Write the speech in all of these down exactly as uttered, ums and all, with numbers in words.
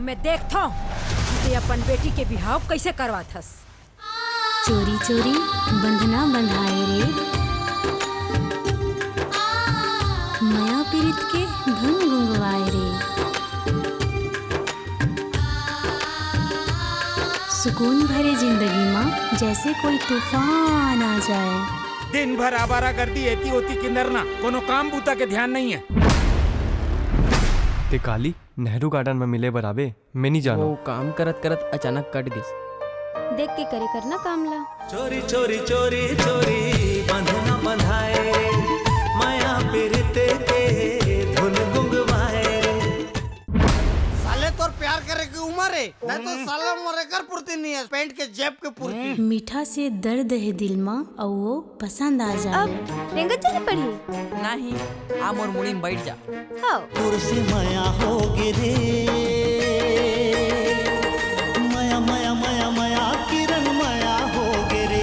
मैं देखथों कि ते अपन बेटी के बिहाव कैसे करवाथस। चोरी चोरी बंधना बंधाए रे, मया पीरित के धुन गुंगवाए रे। सुकून भरे जिंदगी मा जैसे कोई तूफान आ जाए। दिन भर आवारागर्दी, एती ओती किंदरना, कोनो काम बूता के ध्यान नहीं है। ते काली नेहरू गार्डन में मिले बर आबे, मैं नहीं जानो। वो काम करत करत अचानक कट गिस। देख के करे करना काम ला। चोरी चोरी चोरी चोरी बंधना बंधाए रे, मया पीरित के धुन गुंगवाए रे। साले तोर प्यार करे की उम्र है, नहीं तो साला मोर एकर पूर्ति नहीं है, पैंट के जेब के पूर्ति। मीठा से दर्द है दिल मा, अउ वो पसंद आ जाए। अब रेंगत चली पड़ी। नहीं, आ मोर मुड़ी में बैठ जा। हाँ। तुरसे मया हो गे रे, मया मया मया मया किरण मया हो गे रे।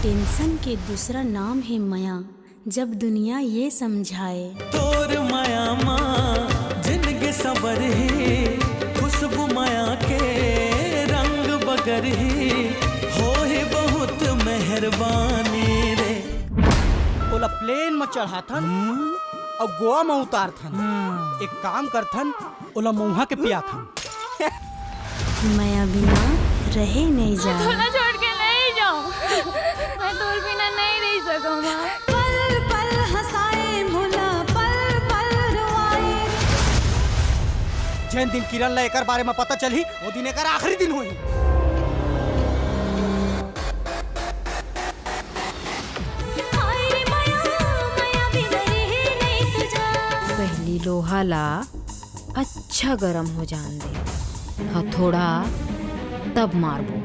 टेंशन के दूसरा नाम है मया। जब दुनिया ये समझाए। तोर मया मा जिनगी सबर ही, खुशबू मया के रंग बगर ही, हो ही बहुत मेहरबानी रे। ओला प्लेन में चढ़ाथन अउ गोवा में उतारथन। एक काम करथन, ओला मउहा के पियाथन। मया बिना रहे नहीं जा। तोला छोड़ के नहीं जाऊं। मैं तोर बिना नहीं रह सकूं माँ। पल पल हंसाए भुला, पल पल रोआए। जेन दिन किरण ला एकर बारे में पता चलही, वो दिन एकर आखिरी दिन होही। हाय रे मया, मया बिना रहे नहीं तू जा। पहली लोहा ला अच्छा गरम हो जान दे, हथौड़ा तब मारबो।